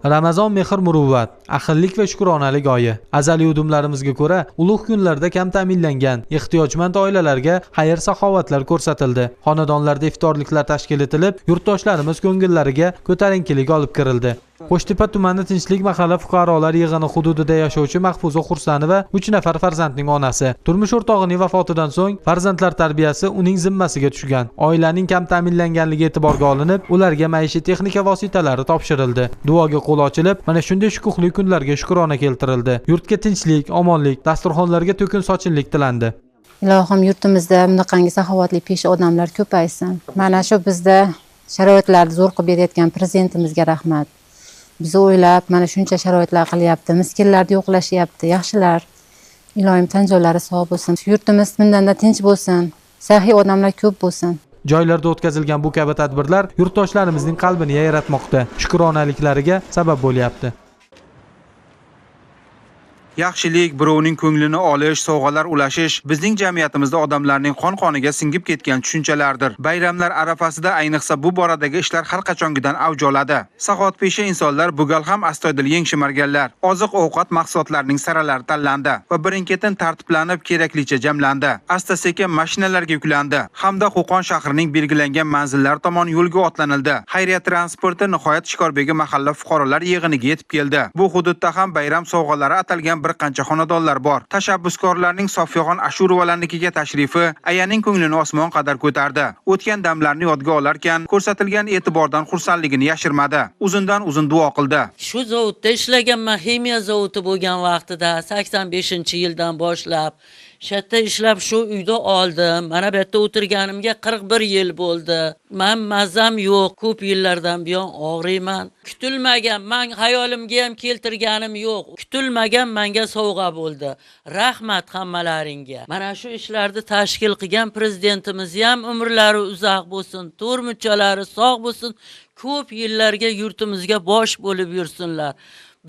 Ramazon mehr muruvvat, ahillik va shukronalik oyi. Azaliy udumlarimizga ko'ra, ulug' kunlarda kam ta'minlangan, ehtiyojmand oilalarga xayr-saxovatlar ko'rsatildi. Xonadonlarda iftorliklar tashkil etilib, yurtdoshlarimiz ko'ngillariga ko'tarinkilik olib kirildi. Qo'shtepa tumani Tinchlik mahalla fuqarolar yig'ini hududida yashovchi Mahfuza Xursanova 3 nafar farzandning onasi. Turmush o'rtog'ining vafotidan so'ng farzandlar tarbiyasi uning zimmasiga tushgan. Oilaning kam ta'minlanganligi e'tiborga olinib, ularga maishiy texnika vositalari topshirildi. Duoga qo'l ochilib, mana shunday shukuhli kunlarga shukrona keltirildi. Yurtga tinchlik, omonlik, dasturxonlarga to'kin sochinlik tilandi. Ilohim, yurtimizda bunaqangi saxovatli pesh odamlar ko'paysin. Mana shu bizda sharoitlarni zo'r qilib berayotgan prezidentimizga rahmat. Bizni o'ylab mana shuncha sharoitlar qilyapti, miskinlarni yo'qlashyapti, yaxshilar. Ilohim tan jonlari sog' bo'lsin. Yurtimiz bundanda tinch bo'lsin, saxiy odamlar ko'p bo'lsin. Joylarda o'tkazilgan bu kabi tadbirlar yurtdoshlarimizning qalbini yayratmoqda, shukronaliklariga sabab bo'lyapti. Yaxshilik, birovning ko'nglini olish, sovg'alar ulashish bizning jamiyatimizda odamlarning qon-qoniga singib ketgan tushunchalardir. Bayramlar arafasida ayniqsa bu boradagi ishlar har qachongidan avj oladi. Saxovatpesha insonlar bu gal ham astoydil yeng shimarganlar. Oziq-ovqat mahsulotlarining saralari tanlandi va birin-ketin tartiblanib keraklicha jamlandi. Asta-sekin mashinalarga yuklandi hamda Qo'qon shahrining belgilangan manzillari tomon yo'lga otlanildi. Xayriya transporti nihoyat Shikorbegi mahalla fuqarolar yig'iniga yetib keldi. Bu hududda ham bayram sovg'alari atalgan bir qancha xonadonlar bor. Tashabbuskorlarning Sofiyaxon Ashurovalarnikiga tashrifi ayaning ko'nglini osmon qadar ko'tardi. O'tgan damlarni yodga olarkan, ko'rsatilgan e'tibordan xursandligini yashirmadi. Uzundan uzun duo qildi. Shu zavodda ishlaganman, ximiya zavodi bo'lgan vaqtida 85-yildan boshlab shu yerda ishlab shu uyda oldim. Mana bu yerda o'tirganimga 41 yil bo'ldi. Man mazam yo'q, ko'p yillardan buyon og'riyman. Kutilmagan, man hayolimga ham keltirganim yo'q. Kutilmagan menga sovg'a bo'ldi. Rahmat hammalaringga. Mana shu ishlarni tashkil qilgan prezidentimiz ham umrlari uzoq bo'lsin, to'rt muchalari sog' bo'lsin, ko'p yillarga yurtimizga bosh bo'lib yursinlar.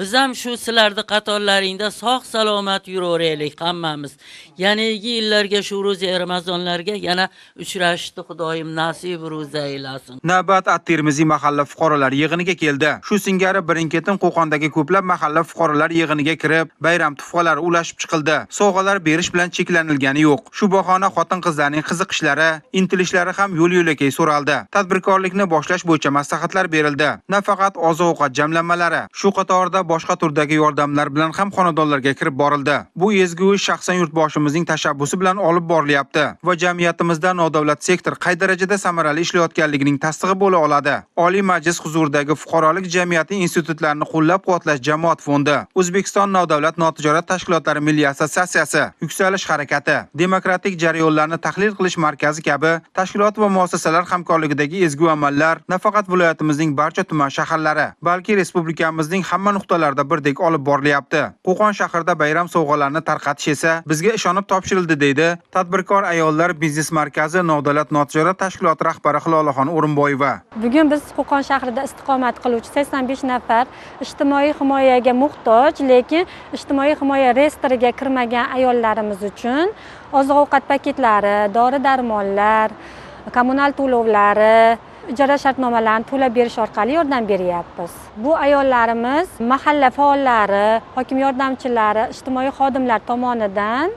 Biz ham shu sizlarni qatorlaringda sog' salomat yuraveraylik hammamiz. Yanagi yillarga, shu ro'za Ramazonlarga yana uchrashishni Xudoyim nasib ro'za aylasin. Navbat At-Termiziy mahalla fuqarolar yig'iniga keldi. Shu singari birin-ketin Qo'qondagi ko'plab mahalla fuqarolar yig'iniga kirib, bayram tuhfalari ulashib chiqildi. Sovg'alar berish bilan cheklanilgani yo'q. Shu bahona xotin-qizlarning qiziqishlari, intilishlari ham yo'l-yo'lakay so'raldi. Tadbirkorlikni boshlash bo'yicha maslahatlar berildi. Nafaqat oziq-ovqat jamlanmalari, shu qatorda boshqa turdagi yordamlar bilan ham xonadonlarga kirib borildi. Bu ezgu ish shaxsan yurtboshimizning tashabbusi bilan olib borilyapti va jamiyatimizda nodavlat sektor qay darajada samarali ishlayotganligining tasdig'i bo'la oladi. Oliy Majlis huzuridagi Fuqarolik jamiyati institutlarini qo'llab-quvvatlash jamoat fondi, O'zbekiston nodavlat notijorat tashkilotlari milliy assotsiatsiyasi, Yuksalish harakati, Demokratik jarayonlarni tahlil qilish markazi kabi tashkilot va muassasalar hamkorligidagi ezgu amallar nafaqat viloyatimizning barcha tuman shaharlari, balki respublikamizning hamma nuqtalarida birdek olib borilyapti. Qo'qon shahrida bayram sovg'alarini tarqatish esa bizga ishonib topshirildi, deydi Tadbirkor ayollar biznes markazi nodavlat notijorat tashkiloti rahbari Hilolaxon O'rinboyeva. Bugun biz Qo'qon shahrida istiqomat qiluvchi 85 nafar ijtimoiy himoyaga muhtoj, lekin ijtimoiy himoya reyestriga kirmagan ayollarimiz uchun oziq-ovqat paketlari, dori-darmonlar, kommunal to'lovlari, ijara shartnomalarini to'lab berish orqali yordam beryapmiz. Bu ayollarimiz mahalla faollari, hokim yordamchilari, ijtimoiy xodimlar tomonidan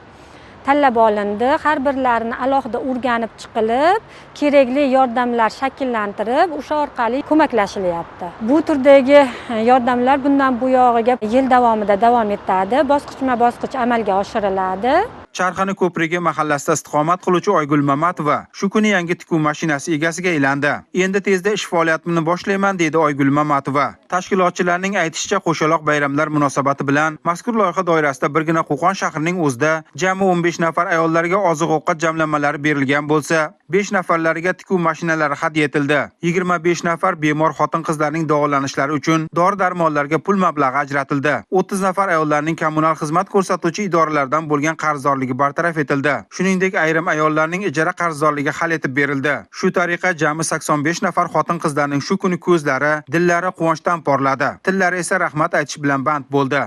tanlab olindi. Har birlarini alohida o'rganib chiqilib, kerakli yordamlar shakllantirib, o'sha orqali ko'maklashilyapti. Bu turdagi yordamlar bundan buyog'iga yil davomida davom etadi, bosqichma-bosqich amalga oshiriladi. Charxani ko'prigi mahallasida istiqomat qiluvchi Oygul Mamatova shu kuni yangi tikuv mashinasi egasiga aylandi. Endi tezda ish faoliyatimni boshlayman, deydi Oygul Mamatova. Tashkilotchilarning aytishicha, qo'shaloq bayramlar munosabati bilan mazkur loyiha doirasida birgina Qo'qon shahrining o'zida jami 15 nafar ayollarga oziq-ovqat jamlanmalari berilgan bo'lsa, 5 nafarlariga tikuv mashinalari hadya etildi. 25 nafar bemor xotin-qizlarning davolanishlari uchun dori-darmonlarga pul mablag'i ajratildi. 30 nafar ayollarning kommunal xizmat ko'rsatuvchi idoralardan bo'lgan qarzdorligi bartaraf etildi. Shuningdek, ayrim ayollarning ijara qarzdorligi hal etib berildi. Shu tariqa jami 85 nafar xotin-qizlarning shu kuni ko'zlari, dillari quvonchdan porladi. Tillari esa rahmat aytish bilan band bo'ldi.